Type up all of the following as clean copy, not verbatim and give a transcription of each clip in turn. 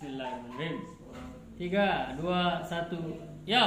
Bismillahirrahmanirrahim. 3, 2, 1, yo.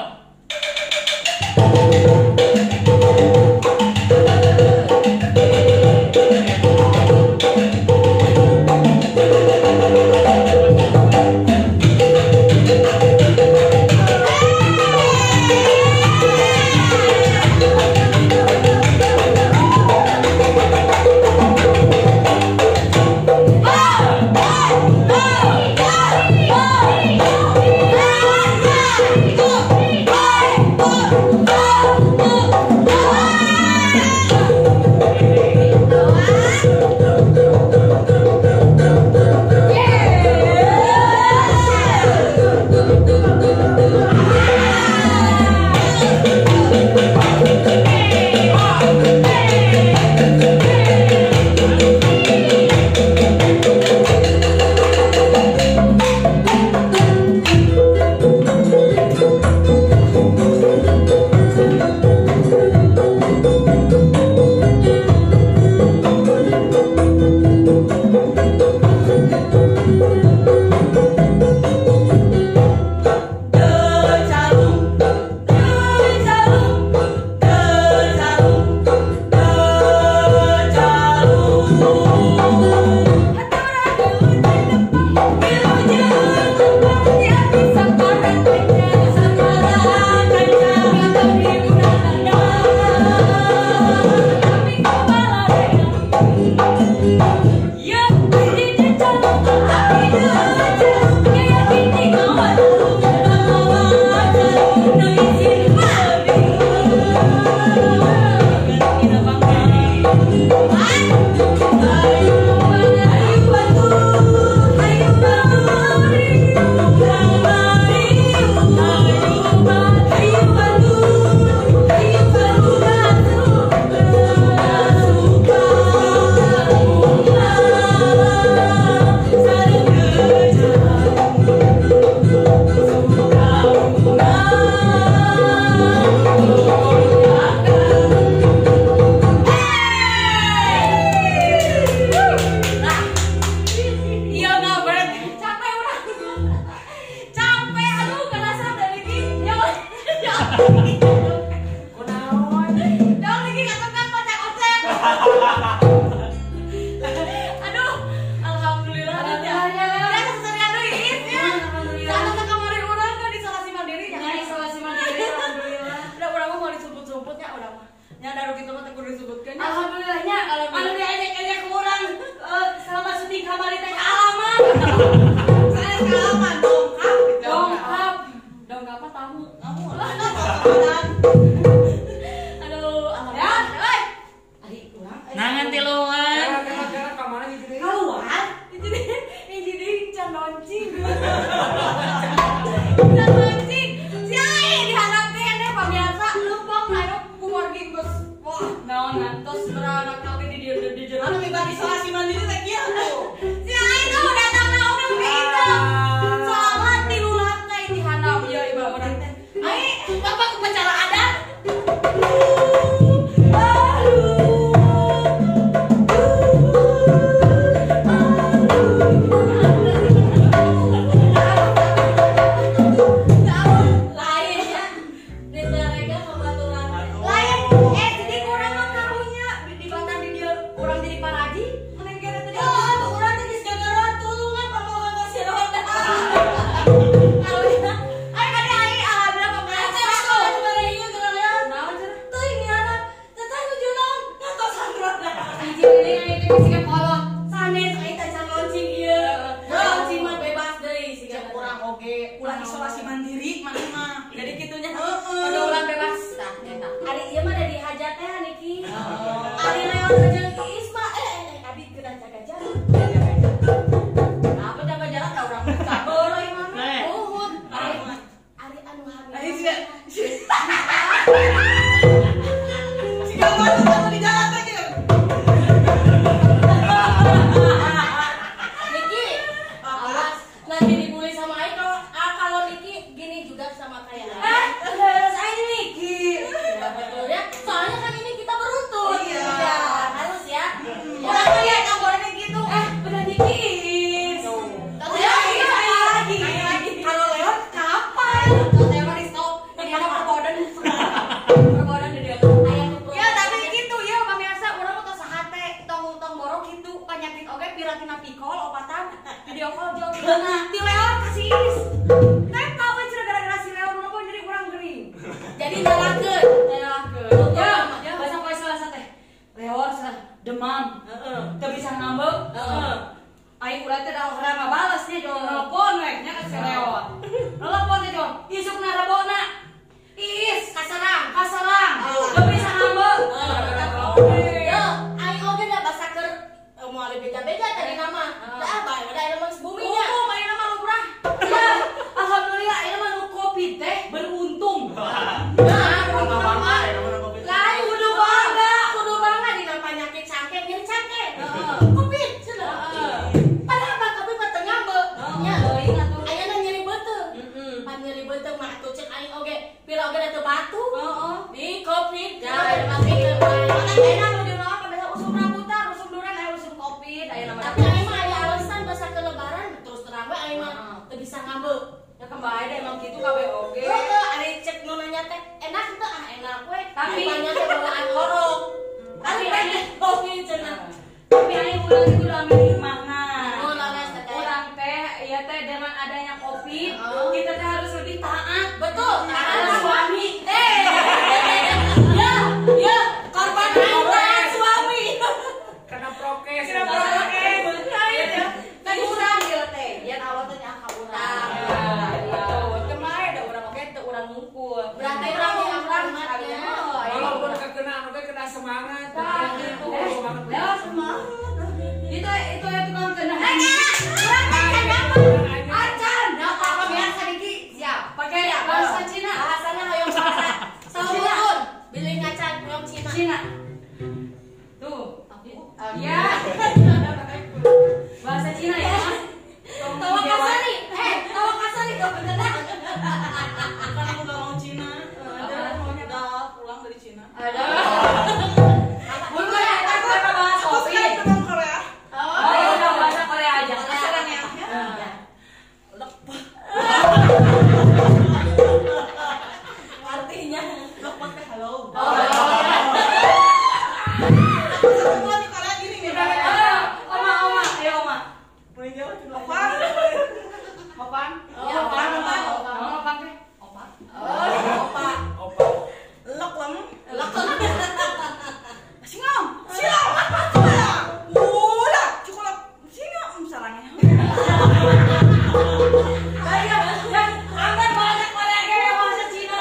Alhamdulillahnya, anu diajak-ajak kurang selama syuting kamari teh kaalaman. Saya kaalaman dongkap. Dongkap. Dongkap apa tamu? Tamu. Aduh, alhamdulillah. Euy. Ari urang. Nangan tiluan. Kira-kira ka mana hiji deui? Keluar. Hiji deui can launching. Can launching. Si ai diharap teh pamirsa leumpang anu kumorging geus. Wah, naon ngantos beranak oge di dieu di jero. Anu mibari isolasi mandiri teh kieu tuh. Si ai tuh datang na oge ke itu. Soalna tilu lantai di handap ieu ieu urang teh. Ai, bapak upacara adat. Isolasi mandiri mana mah. Jadi kitunya. Pergaulan bebas tah eta. Ari ieu mah da dihajat teh niki. Ari Leon jeung Iis mah abi geura jaga jarak. Apa jaga jarak da urang sabar ieu mah. Uhud. Ari anu hamil. Ari sia. Siga mah anu di jalan teh kieu. Niki, awas nanti dibully sama Aing kalau Niki gini juga sama kayak harus Aing Niki. Ya betul ya. Soalnya kan ini kita beruntun. Iya. Ya, harus ya. Orang tuh ya kabarnya gitu. Udah Niki. Udah Aing lagi. Teh mah di stop. Ini mah perbodan. Perbodan di dia. Ya tapi gitu ya pamirsa urang mah tos sahate tong borok kitu panyakit oge piratina pikol opatan video call jauh di Leon kasih Is. Teh tahu cenah gara-gara si Leon urang mah jadi urang gering. Jadi nyalakeun. Nyalakeun. Ya, bahasa poe Selasa teh. Leon cenah demam. Heeh. Teu bisa ngambek. Heeh. Aing urang teh da urang ngabales nya jauh nelpon we nya ka si Leon. Nelpon teh jauh isukna rebona. Is Kasarang. Kasarang. Teu bisa ngambek. Yo, aing oge da basa keur moal beda-beda tadi nama. Da bae da aya mah bumi nya. Umum ayeuna mah lumrah. Ya, alhamdulillah ayeuna mah nu Covid teh beruntung. Nah, Lain kudu bangga. Kudu bangga dina panyakit cangkeng nyeri cangkeng. Heeh. Covid cenah. Heeh. Padahal mah Covid mah teu ngambek. Nya. Teuing atuh. Ayeuna nyeri beuteung. Heeh. Pan nyeri beuteung mah atuh cek aing oge pira oge da teu batu. Heeh. Di Covid. Ya, pasti Ayeuna nu dina mah usum rambutan, usum duren, aya usum Covid, ayeuna mah. Tapi aing mah aya alasan basa ke lebaran terus terang we aing mah teu bisa ngambek. Ya kembali deh emang gitu kabeh oge. Heeh, ari cek nu nanya teh enak teu ah enak we. Tapi rupanya teh bawaan orok. Tapi pengen Covid cenah. Tapi aing urang itu udah ambil hikmahna. Oh, laras teh. Urang teh ieu teh dengan adanya Covid, kita teh harus lebih taat. Betul, taat suami. Ya, ya, korban taat suami. Karena prokes. Karena prokes. Kan urang ieu teh, yen Allah teh nyaah ka urang. Gitu. Kemae da urang oge teu urang ngungkul. Berarti urang urang umatnya. Walaupun kekenaan oge kena semangat. Tah gitu. Semangat. Ya semangat. Itu ya tukang kena. Urang teh kanyamuk. Acan. Nah, apa biasa Niki? Siap. Pakai bahasa Cina. Bahasana hoyong bahasa Sahuun. Bilih ngacan hoyong Cina. Cina. Tuh. Ya. Bahasa Cina ya. Tawa kasari. Tawa kasari kok bener. Kan aku gak mau Cina. Udah pulang dari Cina. Ada. Bukan aku bahas Aku Covid. sekarang tentang Korea. Oh, ya udah bahasa Korea aja. Sarannya ya. Lekpak. Artinya Lekpak teh halo. Oh. Aku satu bulan di Korea gini nih. Oma, oma, ayo oma. Boleh jawab? Opan. Opan. Ya, opan, opan. Oma opan teh. Opa. Opa. Opa. Leklem. Leklem. Singam. Silam. Ula, cukup singam sarangnya. Ayo, angkat bahasa Korea kayak bahasa Cina.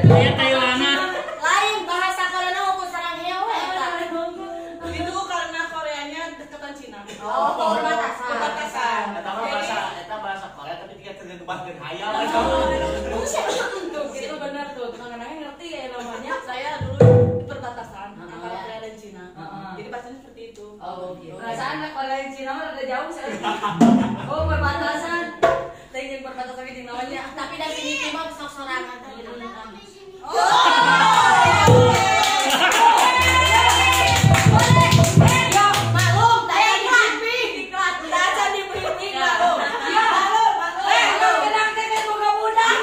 Dia Thailand. Lain bahasa Korea ukur sarangnya we eta. Itu karena Koreanya deketan Cina. Oh, perbatasan. Perbatasan. Eta bahasa Korea tapi dia terjebak hayal. Tuh, gitu benar tuh. Tukang kenangnya ngerti ya namanya. Saya dulu di perbatasan antara Korea dan Cina. Jadi bahasanya seperti itu. Oh, gitu. Perasaan Korea dan Cina mah rada jauh saya. Oh, perbatasan. Lain perbatasan itu namanya. Tapi dari sini mah sok sorangan teh gitu. Maklum, taya iklan. Iklan, udah aja di briefing maklum. Ya. Maklum, maklum. Tukang kenang teh kan boga budak.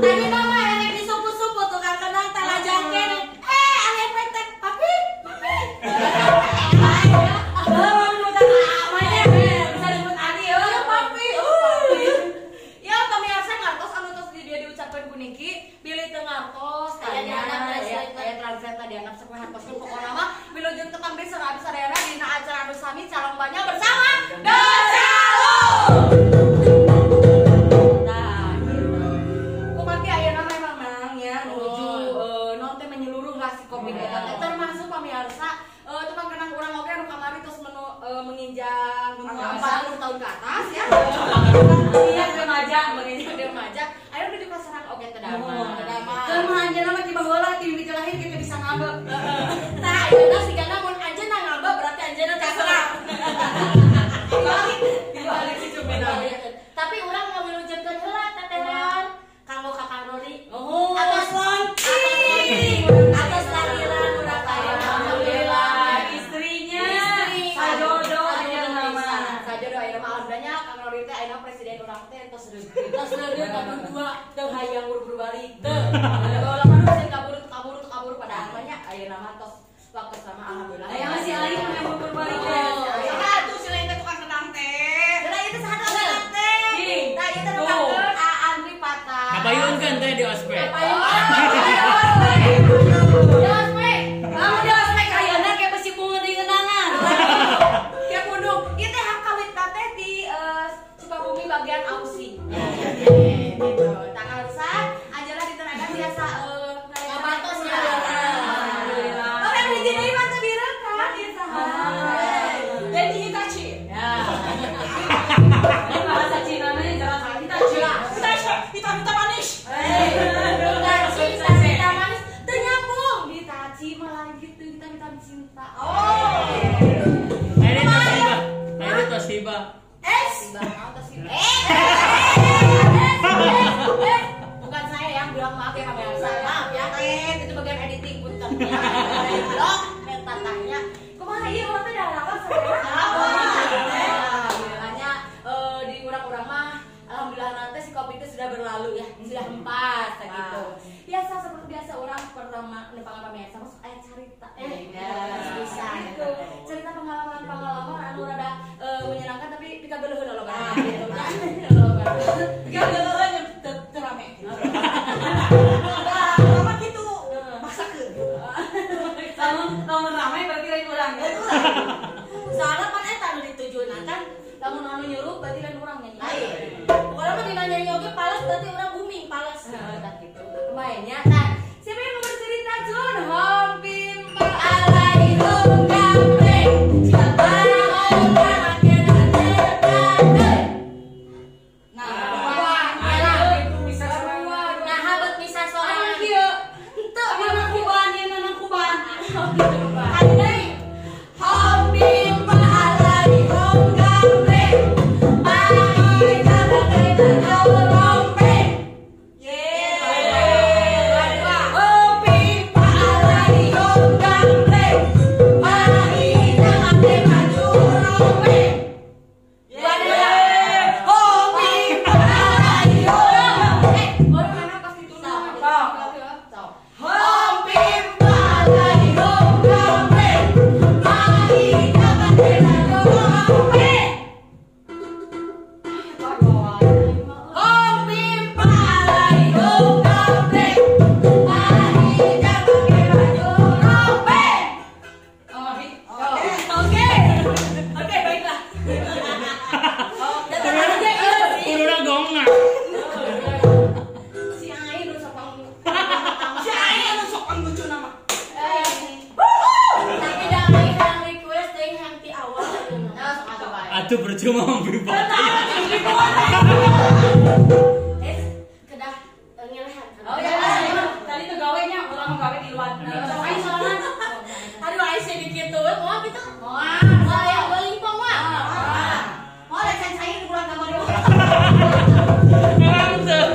Tadi mama erek disupu-supu tukang kenang talajang kene. Aya petek. Papi, papi. Oh, udah namanya bisa disebut Adi ya. Ya papi. Ya pemirsa ngartos anu tos di dia diucapkeun ku Niki, bilih teu ngartos Aya dihandap translate. aya translate dihandap sakumaha hartoskeun pokona mah wilujeng tepang deui sareng abdi sadayana dina acara anu sami calon banyak bersama The Calon. Nah, gitu. Kumargi ayeuna mah emang Mang ya nuju non teh menyeluruh lah si Covid eta teh termasuk pamirsa tukang kenang urang oge anu kamari tos menginjak 40 tahun ke atas ya. Iya remaja, menginjak remaja. Ayo menuju ka sarang oge teh damai. Teu mah anjeunna mah ti baheula ti mimiti lahir kita bisa ngambek. Tah, ayeuna sigana mun anjeunna ngambek berarti anjeunna teh serang. Dibalik, dibalik si cumi. Tapi urang ngawilujengkeun heula Teteh Leon kanggo Kakang Rori. Oh, Atas launching. Atas lahiran urang ayeuna. Alhamdulillah istrinya Istri. sajodo ayeuna mah. Sajodo ayeuna mah alhamdulillah Kang kamari teh ayeuna presiden urang teh tos reugeuh. Tos reugeuh kabur dua teu hayang buru-buru balik teu. Baheula mah nu kabur kabur kabur pada akhirnya ayeuna mah tos waktu sama alhamdulillah. Aya masih aing nu hayang buru-buru balik. Saha atuh si lain teh tukang kendang teh. Lah ieu teh saha tukang kendang teh? Tah ieu teh tukang A Andri Patah. Kapayunkeun teh di ospek. Kapayunkeun. Di ospek. Kamu di ospek ayeuna kayak besi bunga di ngendangan. Kayak pundung. Ieu teh hak kawit teh di Sukabumi bagian Aussie. Gitu. Tanggal rusak ajalah di tenaga biasa ngabantos ya. Alhamdulillah. Oh, yang hiji deui mah teu bireng kan ieu saha? Dan Hitachi. Ya. Bahasa Cina nya jelas Hitachi. Hitachi, hitam manis. Hitachi, hitam manis teu nyambung. Hitachi malah gitu hitam-hitam cinta. Oh. Ini Toshiba. Ini Toshiba. S. Toshiba. Bukan saya yang bilang maaf ya pemirsa. Maaf ya. Itu bagian editing punten. Blok meta tanya. Kumaha ieu urang teh dalawan saya. Alhamdulillahnya di urang-urang mah alhamdulillah nanti si Covid itu sudah berlalu ya, sudah hempas gitu. Biasa seperti biasa orang pertama nepangan pemirsa masuk aya carita. Bisa gitu. Cerita pengalaman-pengalaman anu rada menyenangkan tapi pikageuleuheun loba gitu kan. Pikageuleuheun teu rame. Lama gitu. Maksakeun. Lamun rame berarti lain urang. Soalnya pan eta anu ditujuan kan lamun anu nyuruh berarti lain urang nyanyi. Lain. Pokoknya mah dina nyanyi oge pales berarti urang booming pales. Heeh, tah kitu. Kemainnya tah siapa yang mau bercerita Jun? Hompim alai hom gambreng. Siapa orang yang Nah, itu bisa semangat. Nah, habet bisa soalnya kieu. Henteu nanang kuban, ieu nanang kuban. Andai hompim alai hom gambreng. Pai kabake rompeng. Hompim alai hom gambreng. Pai kabake baju rompeng. Hompim alai hom. Baru mana pasti tuna. Hompim alai hom gambreng. Pai kabake baju rompeng. Hompim alai hom gambreng. Pai kabake baju rompeng. Oke. Oke, baiklah. Datang aja ieu sih. Kuduna gongna. Si Ain nu sok Si aing anu sok lucu nama. Tapi da aing hayang request teuing hayang ti awal ayeuna. Nah, sok atuh bae. Atuh percuma memberi Eh, kedah ngelehan. Oh ya, tadi tuh gawenya urang mah gawe di luar. Sok aing sorangan. Aduh aing sih kitu we moal kitu. Moal. Moal aya lingpong mah. Moal da can cair di bulan kamari. Memang teu.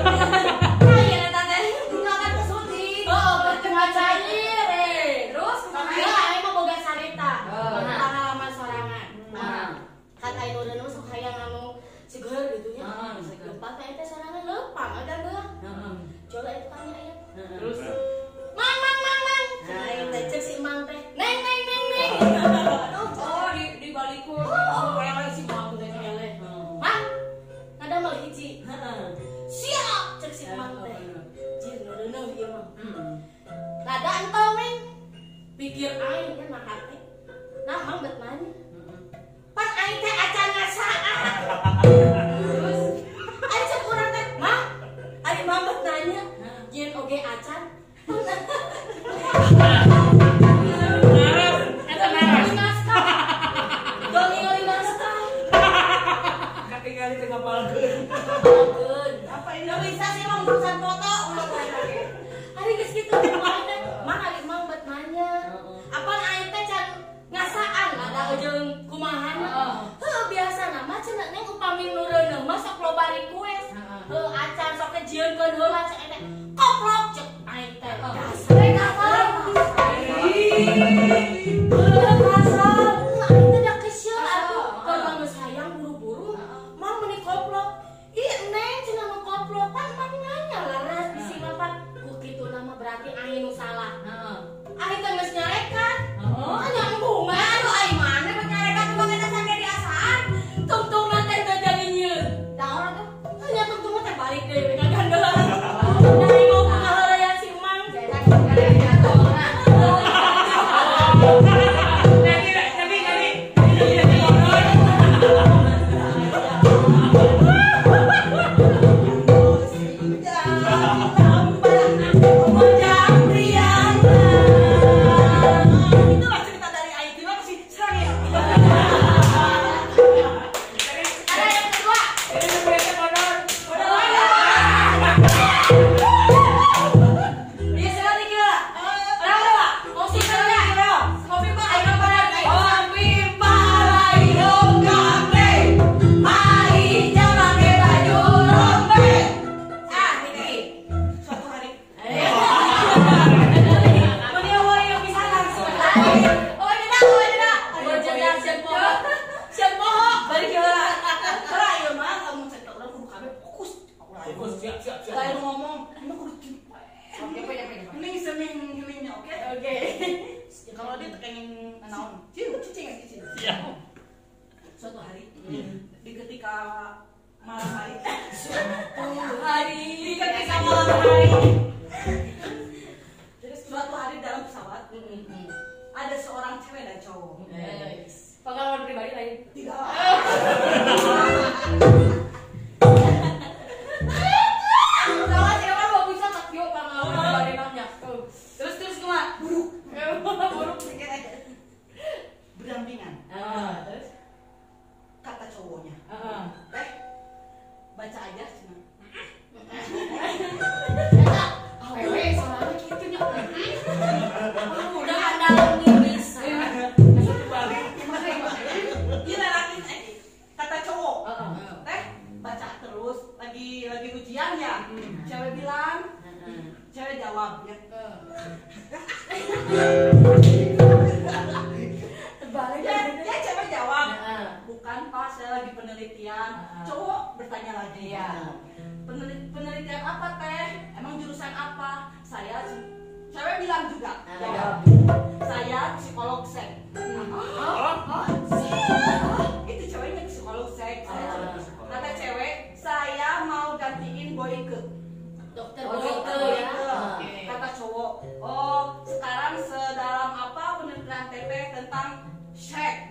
Nah, ieu eta teh ngakan ke syuting. Oh, tengah cair eh. Terus kumaha? Ya aing mah boga carita. Pengalaman sorangan. Kan aing nu reuneuh sok hayang anu seger gitu nya. Leumpang teh eta sorangan leumpang ada geus. Jola itu tanya aya. Terus Mang mang mang mang. Aing teh cek si Mang teh. Neng neng neng neng. Oh, di balikun. Oh, kayak lagi si Mang teh nyele. Mang. Ada mal hiji. Heeh. Siap cek si Mang teh. Jir nu reuneuh ieu mah. Rada entong neng. Pikir aing kan makan teh. Nah, Mang bet nanya. Pan aing teh acan ngasaan. Terus Aing cek urang teh, Mang. Ari Mang bet nanya, jieun oge acan. Naras, eta naras. Naskah. Dong ningali naskah. Katingali teu ngapalkeun. Ngapalkeun. apa ini? Nggak bisa sih emang urusan foto ulah lagi. Hari geus kitu aing teh, Mang ari Mang bet nanya. Apaan aing teh can ngasaan ada jeung kumahana. Heuh biasana mah cenah neng upami nu reuneuh mah sok loba request. Heuh acan sok teh jieunkeun heula cek aing teh. Koplok cek aing teh. Dasar kasar. Heuh kasar. Aing teh da kesel atuh. Keur geus hayang buru-buru. Mang meuni hari di ketika malam hari suatu hari di ketika malam hari terus suatu hari dalam pesawat ada seorang cewek dan cowok. Pengalaman pribadi lain? Tidak. Soalnya siapa mau bisa tak yuk pengalaman pribadi namanya. Terus kumaha? Buruk. Buruk sedikit aja. Berdampingan. Terus kata cowoknya. Teh baca aja cina. Awewe soalnya kitu nya. Udah andalin bisa. Iya laki kata cowok. Teh baca terus lagi ujian ya. Cewek bilang, cewek jawab ya. Terbalik. Ya cewek jawab. Bukan Pak, saya lagi penelitian. Cowok bertanya lagi. Iya. Penelitian apa teh? Emang jurusan apa? Saya cewek bilang juga. Jawab. Saya psikolog seks. Itu ceweknya psikolog seks. Kata cewek, saya mau gantiin Boyke. Dokter Boyke ya. Kata cowok, oh sekarang sedalam apa penelitian TP tentang seks?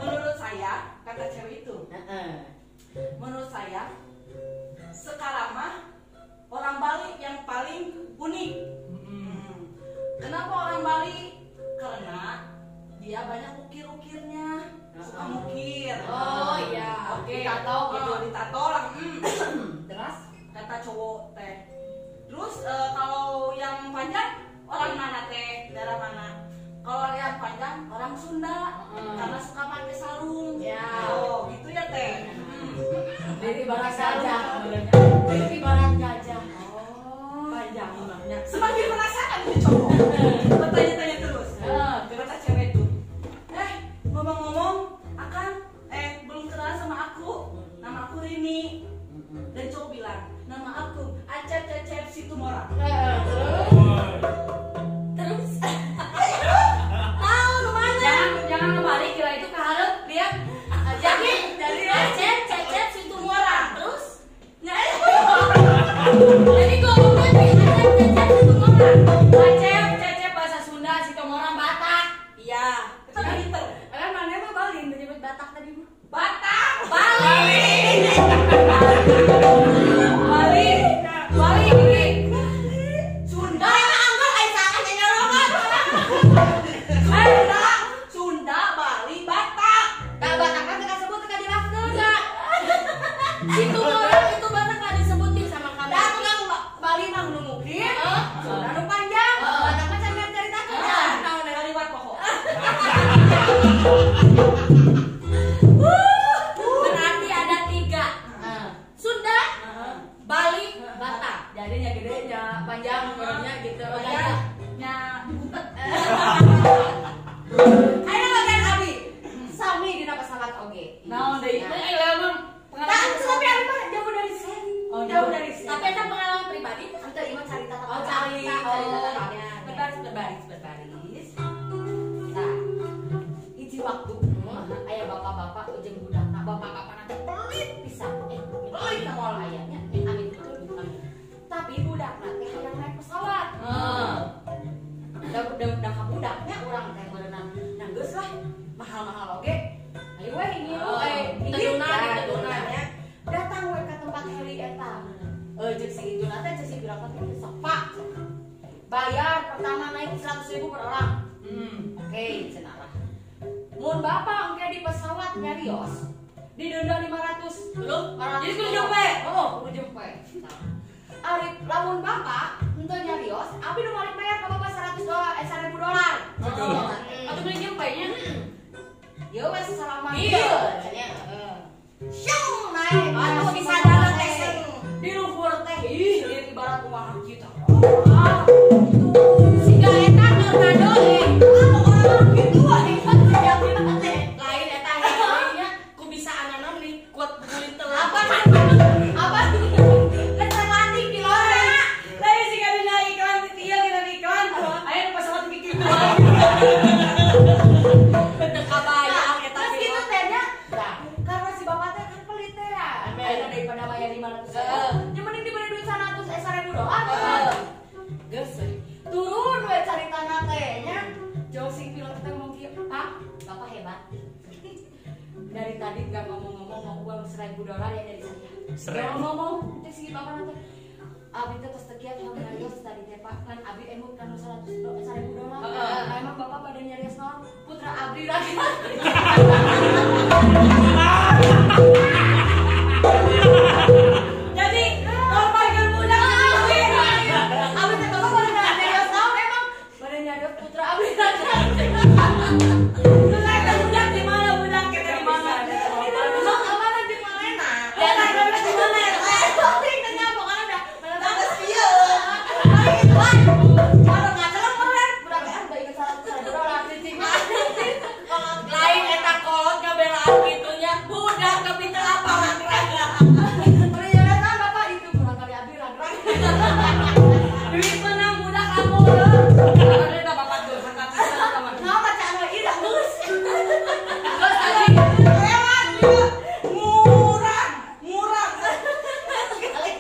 Menurut saya, kata cewek itu. Menurut saya, sekarang mah orang Bali yang paling unik. Kenapa orang Bali? Karena dia banyak ukir-ukirnya, suka mukir. Oh iya. Oke. Ditato gitu, ditato lah. Terus kata cowok teh. Terus kalau yang panjang orang mana teh? Daerah mana? Kalau yang panjang orang Sunda, karena suka pakai sarung. Ya. Oh, gitu ya teh. Dari barat gajah. Dari barat gajah. Oh, panjang banget. Semakin penasaran itu cowok. Bertanya-tanya terus. Kata cewek itu, ngomong-ngomong, akan belum kenal sama aku. Nama aku Rini. Dan cowok bilang, nama aku Acep Cecep Situmorang. Terus tahu mana? Jangan kembali kira itu ke hareup lihat. Jadi Acep Cecep Situmorang. Terus jadi ngomongnya di Acep Cecep Situmorang. Acep Cecep bahasa Sunda, Situmorang Batak. Iya, itu pinter. Kan mana mah Bali menyebut Batak tadi mah. Batak, Bali. Bali. Bali ini. Sunda. Anggur aisakan nyorobot. Sunda, Sunda, Bali, Batak. Nah, Batak kan teu kasebut teu kajelaskeun da. Situmorang itu Batak nggak disebutin sama kami. Da tukang Bali mah nu mukir, Sunda nu panjang, Batak mah can caritakeun da. Naon ngaliwat poho. Berarti ada 3. Sunda, Bali, Batak. Jadinya gedenya panjang umurnya gitu. Panjangnya dibutet. Ayo bagian abi. Sami dina pesawat oge. Naon deui? Nah, tapi abi mah jauh dari sen. Oh, jauh dari sen. Tapi eta pengalaman pribadi, ente ieu mah carita. Oh, carita. Berbaris, berbaris, berbaris. Nah, hiji waktu aya bapak-bapak jeung budakna, bapak-bapak nanti pelit pisan. Pelit moal aya nya, amin betul amin. Tapi budakna teh hayang naik pesawat. Da budaknya urang teh berenang. Nah, geus lah, mahal-mahal oge. Ayo we ngilu tedunan nya. Datang we ka tempat heli eta. Jeung si ituna teh jeung si pirang teh sok Pak. Bayar pertama naik 100.000 per orang. Oke, cenah lah. Mun bapak engke di pesawat nyarios didenda 500. Loh, 500. jadi kudu jempe. Oh, kudu jempe. Ari lamun bapak henteu nyarios, abi nu balik bayar ka bapak $100 $1.000. Atuh beli jempenya. Ya wes selama Iya. Syung naik. Atuh disadaran teh seng. Di luhur teh ih ieu ibarat kumaha kieu teh. Siga eta tornado Orang gitu lain eta helinya ku bisa ananan nih kuat pukulin telur. Apa? Apa? Keterlatih pilotna. Lain sih kan dina iklan ieu dina iklan. Aya nu pesawat kitu. Teu kabayang eta Terus gitu teh nya 500.000. Nya mending diberi duit 100 1000 doang. Geus turun we caritana teh nya. Jauh si pilot teh ngomong kieu, "Pak, Bapak hebat." Dari tadi nggak ngomong-ngomong mau uang $1.000 ya dari saya. Nggak ngomong, teh si bapak nanti. Abi teh tos tekiat hayang nyarios tadi teh Pak, kan abi emut kan $100.000. Nah, emang bapak pada nyarios naon? Putra abdi lagi. Jadi korban budak abi teh bapak pada nyarios naon emang? Pada nyarios putra abdi lagi. Terus eta budak di mana budak kita di mana? Emang amanah di mana? Ya budak di mana? Lain eta kolot ngabelaan kitunya budak tapi teu apal raga. Perjalanan bapak itu kurang kali abdi ragrag. Duit menang budak kamu. Ada bapak durhaka pisan sama. Nah, bacaan we ieu geus. Geus tadi lewat murah, murah.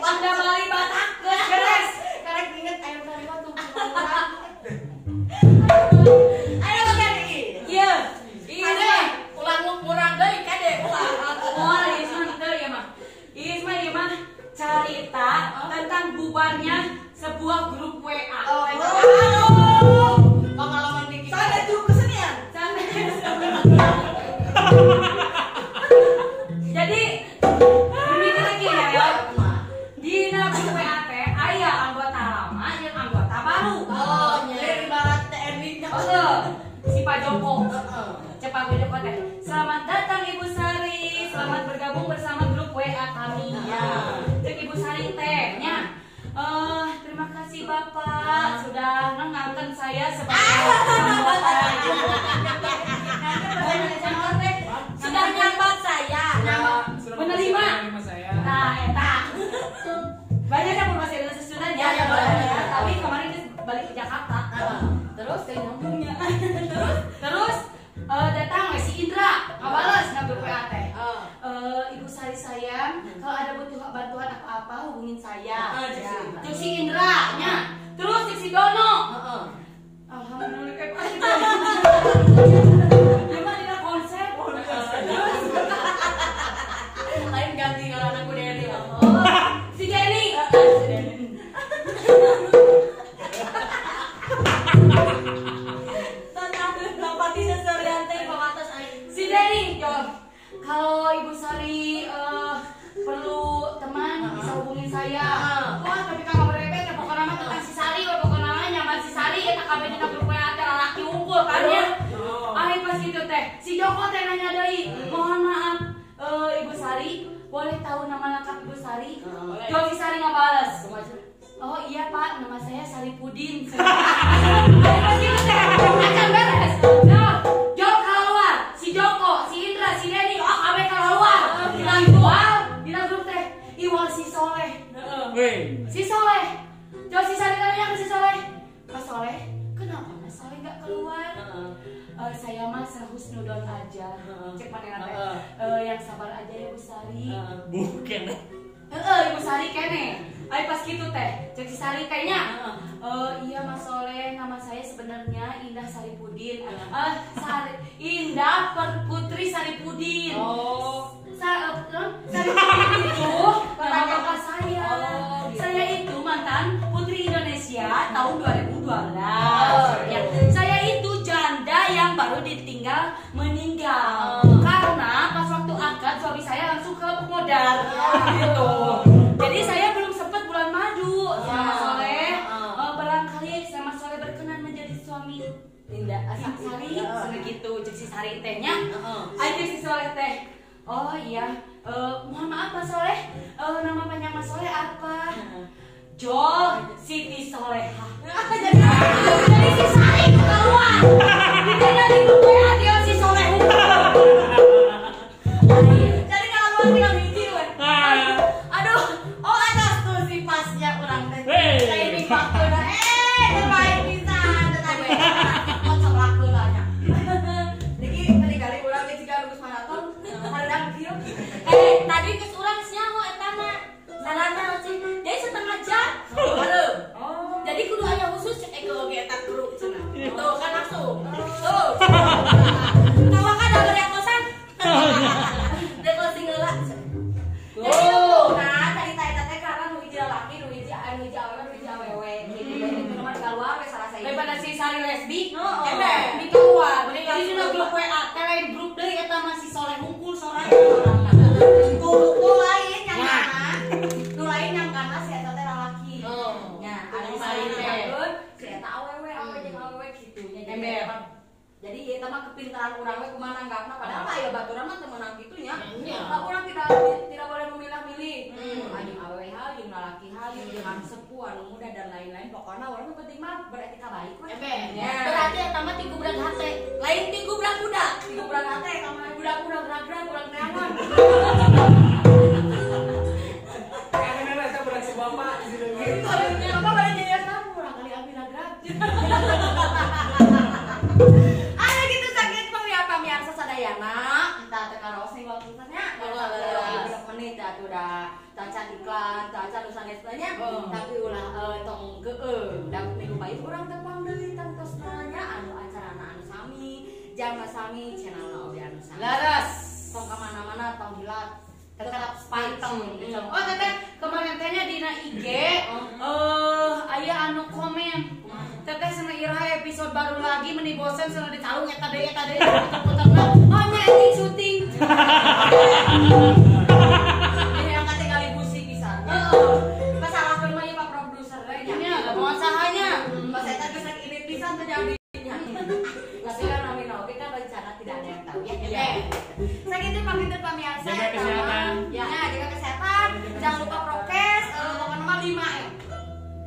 Anda bali Batak geus beres. Karek inget ayam tadi mah tuh murah. Ayo bagian ieu. Ieu. Kade, ulah murang deui kade ulah. Moal ieu mah teu ieu mah. Ieu mah carita tentang bubarnya sebuah grup WA. Oh, aduh. Pengalaman dikit. Sana grup kesenian. Sana. Jadi ini lagi ya. Di grup WA teh aya anggota lama jeung anggota baru. Oh, dari barat TNI. Oh, si Pak Joko. Cek Pak Joko teh. Selamat datang Ibu Sari, selamat bergabung bersama grup WA kami. Ya. Cek Ibu Sari teh nya. Terima kasih Bapak sudah nganten saya sebagai anggota. Sudah nyambat saya. Menerima. Nah, eta. Banyak yang masih ada sesudah ya, ya, ya. Tapi kemarin dia balik ke Jakarta. Terus kayak nyambungnya. Terus datang si Indra, ngabales na grup WA teh. Ibu Sari sayang, kalau ada butuh bantuan apa-apa hubungin saya. Cek si Indra nya. Terus cek si Dono. Alhamdulillah kayak pasti. Dia mah dina konsep. Terus lain ganti ngaranna ku Denny. Si Denny. Si Denny, kalau Ibu Sari perlu teman bisa hubungin saya. Wah, tapi kalau berebet ya pokoknya mah tentang si Sari, wah pokoknya mah nyaman si Sari eta kabeh dina grup WA teh lalaki unggul kan ya. Akhir pas gitu teh, si Joko teh nanya deui, mohon maaf Ibu Sari, boleh tahu nama lengkap Ibu Sari? Jawab si Sari ngabales. Oh iya Pak, nama saya Saripudin. Pas gitu teh, acan beres. Nah, jawab keluar, si Joko, si Indra, si Denny, oh kabeh keluar. Iwal, dina grup teh, Iwal si Soleh. Si Soleh. Jawab si Sari tanya ke si Soleh. Mas Soleh, kenapa Mas Soleh nggak keluar? Saya mah sehusnudon aja. Cek mana teh. Yang sabar aja ya Bu Sari. Bukan. Ibu Sari kene. Ayo pas gitu teh, cek si Sari kayaknya. Iya Mas Soleh, nama saya sebenarnya Indah Saripudin. Sari, Indah Putri Saripudin. Oh. Saripudin itu nama bapak saya. Oh, gitu. Saya itu mantan Putri Indonesia tahun 2012. Ya, saya itu janda yang baru ditinggal meninggal. Karena pas waktu akad suami saya langsung ke modal gitu. Jadi saya belum sempat bulan madu sama Mas Soleh. Barangkali sama Soleh berkenan menjadi suami Indah Sari, segitu cek si Sari tehnya. Ayo cek si Soleh teh. Oh iya, mohon maaf Mas Soleh, nama panjang Mas Soleh apa? Jol Siti Soleha. Jadi si Sari keluar. Ditanya di grup WA dia si Soleh. Jadi kalau luar tinggal hiji we. Aduh, oh atas tuh si pasnya urang teh. Timing waktuna terbaik pisan teh tadi. Kocok laku lah nya. Niki tadi kali urang ge jiga lulus maraton, hareudang kieu. Tadi geus urang nyaho eta mah. anak urang we kumaha nanggapna padahal mah aya baturan mah teu meunang kitu nya. Urang tidak boleh memilah-milih. Anjing awewe hayu, lalaki hayu, jeung anu sepuh, anu muda dan lain-lain. Pokona urang mah penting mah beretika baik we. Berarti eta mah ti gubrak hate. Lain ti gubrak budak, ti gubrak hate eta mah budak urang rag-rag urang teangan. Karena eta budak si bapak di sini. Bapak bade nyarios urang kali abi rag-rag. Ada gitu sakit pamirsa sadayana, entah teh karaos nih waktuna. Berapa menit atuh udah tacan iklan, tacan nu sanesna nya. Tapi ulah tong geung. Da minggu payun urang tepang deui tangtosna nya anu acarana anu sami, jamna sami, channelna oge anu sami. Laras. Tong ka mana-mana tong hilap. Tetap panteng. Oh teteh kemarin tehnya dina IG aya anu komen. Teteh cenah iraha episode baru lagi meni bosen cenah dicalung eta deui puter-puterna. Oh nya anjing syuting. Ini yang katingali busi pisan. Heeh. Masalahkeun mah ieu Pak produser we nya. Nya moal sahanya. Pas eta geus ini pisan terjadi nya. Tapi kan namina oge kan rencana tidak ada yang tahu ya. Sakitu panginten pamirsa. Jaga kesehatan. Ya, jaga kesehatan. Jangan lupa prokes, pokoknya mah 5M.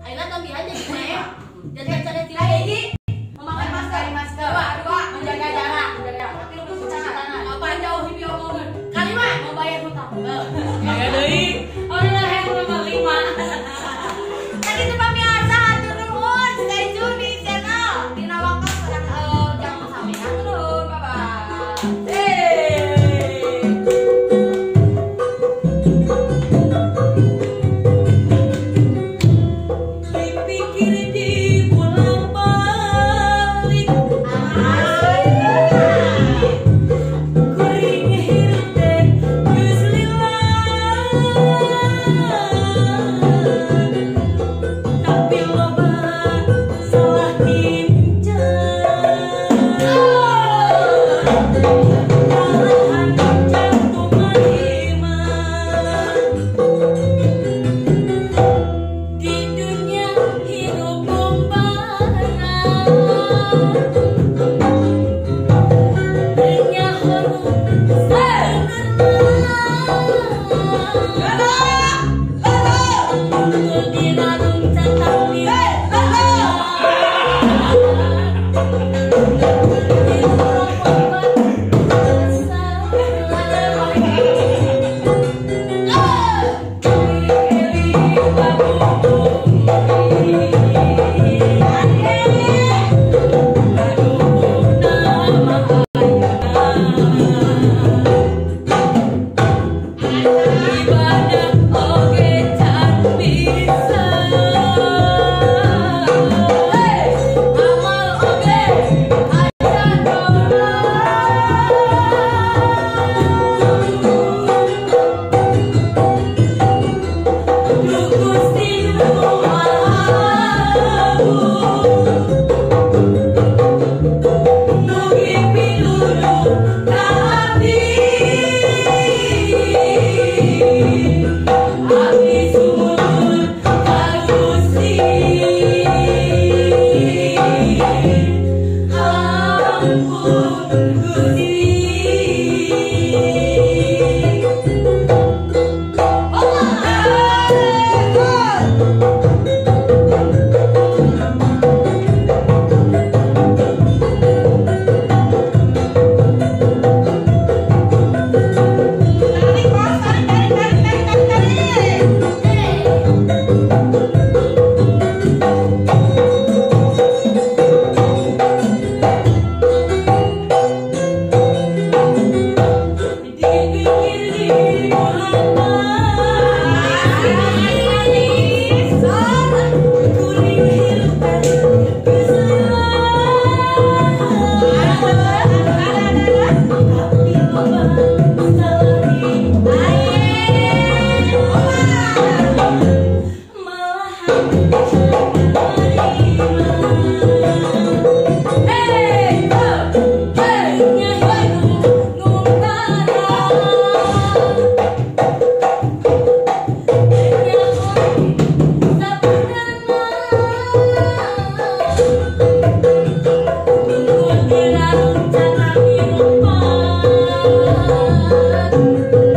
Ayeuna tambihan jadi 5M. Jadi acara Hiji, memakai masker. Dua, menjaga jarak. Tilu, cuci tangan. Apa jauhi biomongan. Kalima, membayar hutang. Aya deui. Oh, udah yang nomor 5. Sakitu pamirsa, hatur nuhun. Stay tune di channel Dina Waktu sedang jam sami. Hatur nuhun, bye bye. Dipikir di pulang balik kuring hirup teh geus lila tapi loba salah tingkah kalahan jantung iman di dunia hidup membara hanya huruf sederhana di narung catang Ibadah oge can bisa amal oge acan doa Duh Gusti nu Maha Agung Mugi pinuduh ka abdi Abdi sumur ka Gusti Ampun Gusti. Tarik, Bos, tarik, tarik, tarik. Banget.